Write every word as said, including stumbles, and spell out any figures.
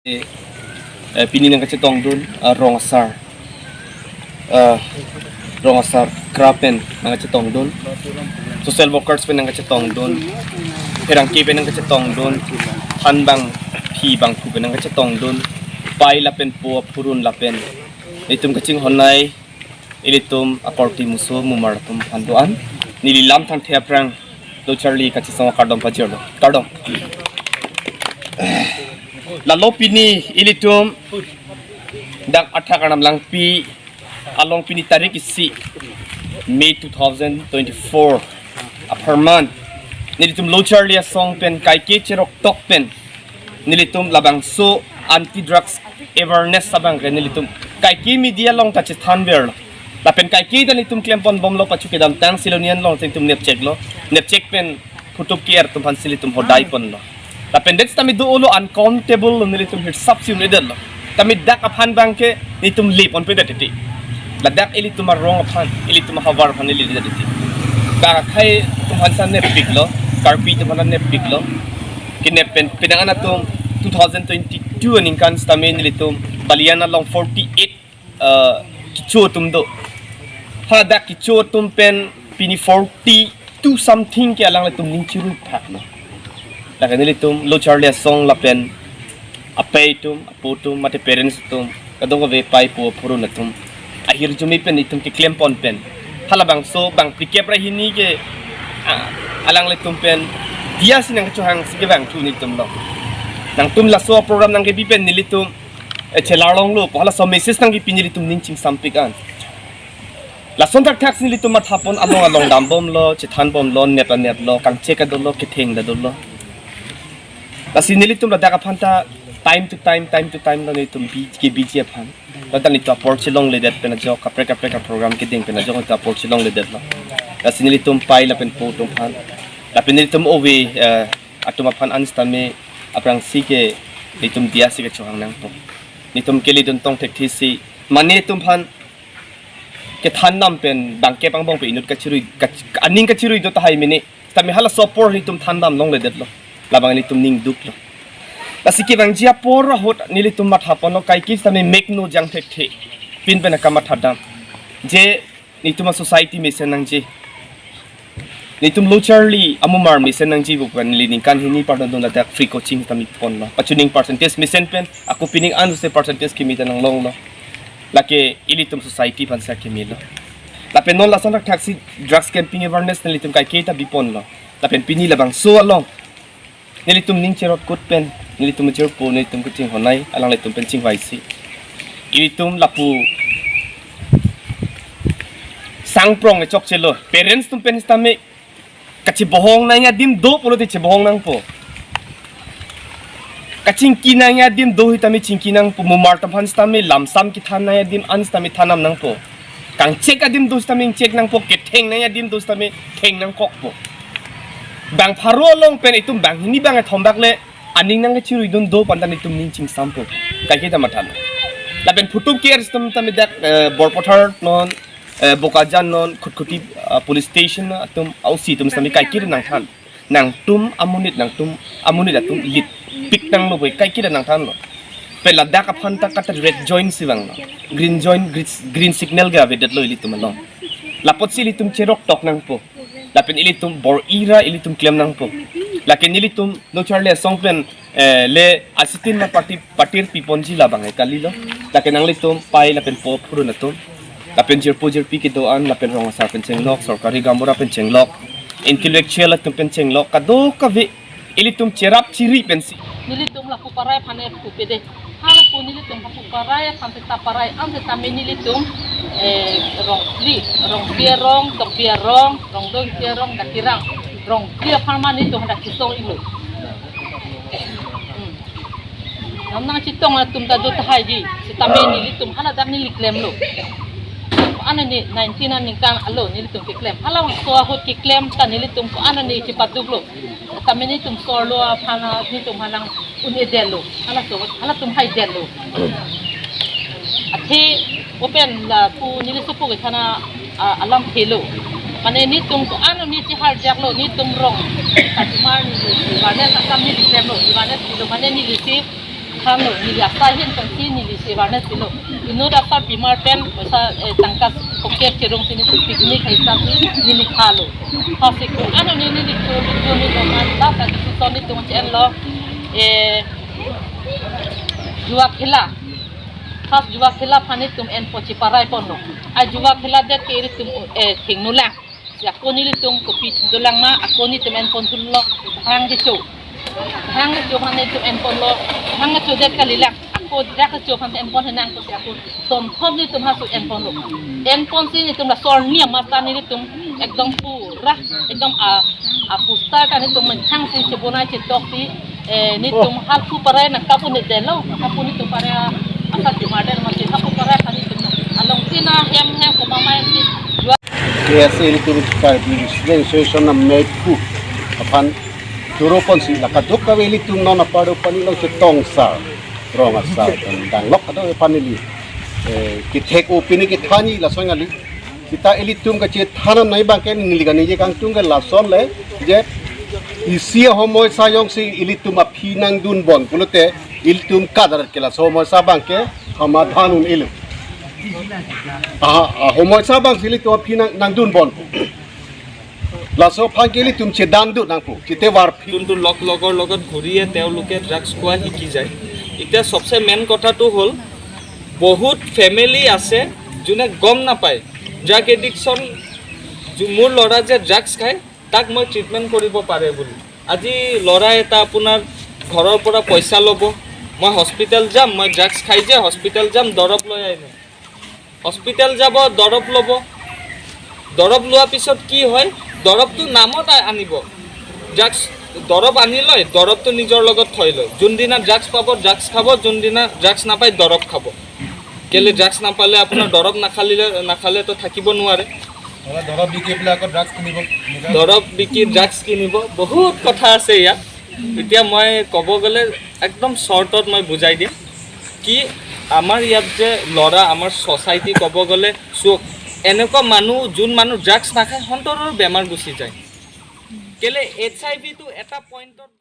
Eh, pini nangkachetongdun, ah, rong asar. Ah, rong asar kra pen nangkachetongdun. Social workers pen nangkachetongdun. Pherangke pen nangkachetongdun. Thanbang, phi bangphu pen nangkachetongdun. Pai lapen po aphurun lapen. Itum kachinghon-ai, ilitum akorte muso mumar atum aphan do-an. Neli lam thangthe aphrang lo charli kachesong kardom pajirlo. Kardom. Lalo pini ilitum dak athak Arnam Langpi along pini tarik isi May two thousand twenty-four apharman nelitum lo charli asong pen kaike cheroktok pen nelitum labangso anti drugs awareness abang ke nelitum kaike media along ta chethanverlo. Lapen kaike ta nelitum klemponbomlo, pachu kedamtang Silonian along nelitum nepcheklo. Nepchek pen phutup ke-er atum aphan si nelitum hodai ponlo. Lapen det tame do-olo, uncountable lo, nelitum hirsap si un-edetlo. Tame dak aphan abang ke nelitum le ponpedet titi. Ladak ilitum arong aphan, ilitum ahavar aphan neli ledet titi. Kakhai atum aphan sa neppiklo, Karbi atum aphan neppiklo. Kenep pen penang an atum two thousand twenty-two aningkan sitame nelitum Balian along forty-eight, uh, kecho atum do. Hadak kecho atum pen pini forty-two something ke alanglitum ning chiruphaklo. Lake nelitum lo charli asong lapen apei atum, apo atum, mate parents atum, kadokave pai po aphurun atum ahirjume pen itum keklempon pen, halabangso bang phlikep ra hini ke, ah, alanglitum pen diya si nangkachohang si kevangthu nelitum lo. Nangtum laso program nangkebi pen nelitum, eh, chelar longlo pu halaso message nangkepi nelitum ning chingsampik an. Lason thakthak si nelitum mathapon, along along dambomlo, chethanbomlo, nep aneplo, kangchek ta dolo, ketheng ta dolo. Lasi nelitum ladak aphan ta time to time, time to time lo nelitum bi, kebiji aphan. Lo ta nelitum apor chelongledet pen ajok, kaprek kaprek aprogram keding pen ajok nelitum apor chelongledetlo. Lasi nelitum pai lapen po atum aphan, lapen nelitum ove, eh, atum aphan an sitame aphrangsi ke nelitum diya si kachohang nangpo. Nelitum kele duntong thekthe si, mane atum aphan kethandam pen bangkep angbong pen inut kachirui, kach-, aning kachirui do tahai mene. Tame halaso apor nelitum thandam longledetlo. Labang nelitum ning duklo. Lasi kevangji apor ahut nelitum mathaponlo, kaike sitame mekno jang thekthe. Pin pen akam mathadam. Je nelitum a-society mesen nangji, nelitum lo charli amumar mesen nangji pu pen neli ningkan hini pardon dun ladak free coaching tame ponlo. Pachuning percentage mesen pen, ako pining an se percentage kimi ta nanglonglo. Lake ilitum society aphan sa kimilo. Lapen non lason thakthak si drugs campaign awareness nelitum kaike ta biponlo. Lapen pini labangso along nelitum ning cherotkut pen, nelitum jirpo, nelitum kachinghon-ai, alanglitum pen chingvai si, ilitum lapu sangprong e chokchelo. Parents atum pen sitame kachebohong nangji adim do pulote chebohong nangpo. Kachingki nangji adim do sitame chingki nangpo. Mumar atum aphan sitame lamsam kethan nangji adim an sitame thandam nangpo. Kangchek adim do sitame ingchek nangpo, ketheng nangji adim do sitame theng nangkokpo. Bang pharo along pen itum banghini bangkethom bak le aning nangkachiruidun do pu anta nelitum ning chingsampo. Kaike ta mathan. Lapen phutup ke-er atum tame dak, eh, Borpathar non, eh, Bokajan non, Khutkhuti, ah, police station atum, O C atum sitame kaike ta nangthan. Nangtum amonit, nangtum amonit atum lipik nanglo pu kaike ta nangthanlo. Pen ladak aphan ta kata red joint si vanglo. Green joint, green, green signal ke avedetlo ilitum along. Lapotsi ilitum cheroktok nangpo. Lapen ilitum bor-i ra ilitum klem nangpo. Lake nelitum lo charli asong pen, eh, le asitin ma party, party piponji labang e kalilo. Lake nanglitum pai lapen po aphurun atum, lapen jirpo jirpi kedo-an, lapen rong asar pen chenglok, sorkari gaonbura pen chenglok, intellectual atum pen chenglok, kadokave ilitum cherap chiri pensi. Nelitum lapu parai aphan e pupe de. Halapu nelitum lapu parai aphan seta parai an setame nelitum, eh, Rongphli, Rongphli arong, Tokbi arong, Rongdoingsing arong, Datirang, Rongphli apharman nelitum hadak kesong iklo. Hmm. Namnang chetong atum ta do tahai ji, setame nelitum haladak neli klemlo. Ko-an ani nineteen aningkan alo nelitum keklem. Halabangso ahut keklem ta nelitum ko-an ani chepaduklo. Tame nelitum sorlo aphan, nelitum halang un-edetlo. Halaso, halatum haidetlo. Athe open lapu neli sopo kethana, ah, alam phelo. Mane nelitum ko-an ani cheharjaklo, nelitum rong. Katumar neli awareness akam neli klemlo, awareness pilo, mane neli si Thanglo, neli asai ahin pensi neli se awareness pilo. Inut asar bimar pen poisa, eh, tangka pocket cherong si nelitum picnic hai sap si neli thalo. Lasi ko-an neli neli cho neli cho neli cho man la ka nelitum nelitum chen lo. Eh, jua khela. Khas jua khela aphan nelitum enpo cheparai ponlo. A jua khela det ke ilitum, eh, thengno lang. Si ako nelitum kopi dolang ma, ako nelitum enpon thulo, bhang kecho. Bhang kecho aphan nelitum enponlo, bhang kecho det kali lang, ako dak kecho aphan enpon henang ko si ako sonthom nelitum hasu enponlo. Enpon si nelitum la sor niam masa nelitum ekdom pura, ekdom a, a poster ta nelitum menthang si chebonai chetok si, eh, nelitum halpu parai nangkap un-edetlo, halpu nelitum parai asar bimar det masi halpu parai aphan nelitum along tina hem hem komamai si jua K S A ilitum Karbi Student Association amei pu aphan choro ponsi la kadokave ilitum non apar do pani long chetong sar rong asar dan danglok kadokave pani li, eh, kethek o pini kethani lason kali. Seta ilitum kachethan nangji abang ke neli kaningje kangtung ke lason le je isi ahomoi sa jongsi ilitum aphi nangdun bon pulote ilitum kadar ke laso ahomoi sa abang ke samadhan un-elo. Aha, ahomoi sa abang si ilitum aphi nang, nangdun bon. Laso aphan ke ilitum chedan dun nangpo, chete warphi. যোনটো লগ লগৰ লগত ঘূৰিয়ে তেওঁলোকে ড্ৰাগছ খোৱা শিকি যায়। এতিয়া চবচে মেইন কথাটো হ'ল, বহুত ফেমিলি আছে যোনে গম নাপায় ড্ৰাগ এডিকশ্যন, যো-, মোৰ ল'ৰা যে ড্ৰাগছ খায়, তাক মই ট্ৰিটমেণ্ট কৰিব পাৰে বুলি। আজি ল'ৰা এটা আপোনাৰ ঘৰৰ পৰা পইচা ল'ব, মই হস্পিটেল যাম, মই ড্ৰাগছ খাই যে হস্পিটেল যাম, দৰৱ লৈ আহিম। হস্পিটেল যাব, দৰৱ ল'ব। দৰৱ লোৱাৰ পিছত কি হয়, দৰৱটো নামত আ-, আনিব। ড্ৰাগছ, দৰৱ আনি লয়, দৰৱটো নিজৰ লগত থৈ লয়। যোনদিনা ড্ৰাগছ পাব, ড্ৰাগছ খাব, যোনদিনা ড্ৰাগছ নাপায়, দৰৱ খাব। কেলে ড্ৰাগছ নাপালে আপোনাৰ দৰৱ নাখালিলে, নাখালেতো থাকিব নোৱাৰে। ধৰা দৰৱ বিকি পেলাই আকৌ ড্ৰাগছ কিনিব। এনেকুৱা। দৰৱ বিকি ড্ৰাগছ কিনিব, বহুত কথা আছে ইয়াত। এতিয়া মই ক'ব গ'লে একদম শ্বৰ্টত মই বুজাই দিম কি আমাৰ ইয়াত যে ল'ৰা, আমাৰ ছ'চাইটি ক'ব গ'লে চুক, এনেকুৱা মানুহ, যোন মানুহ ড্ৰাগছ নাখায়, সন্তৰৰ বেমাৰ গুচি যায়। কেলে এইচ আই ভিটো এটা পইণ্টত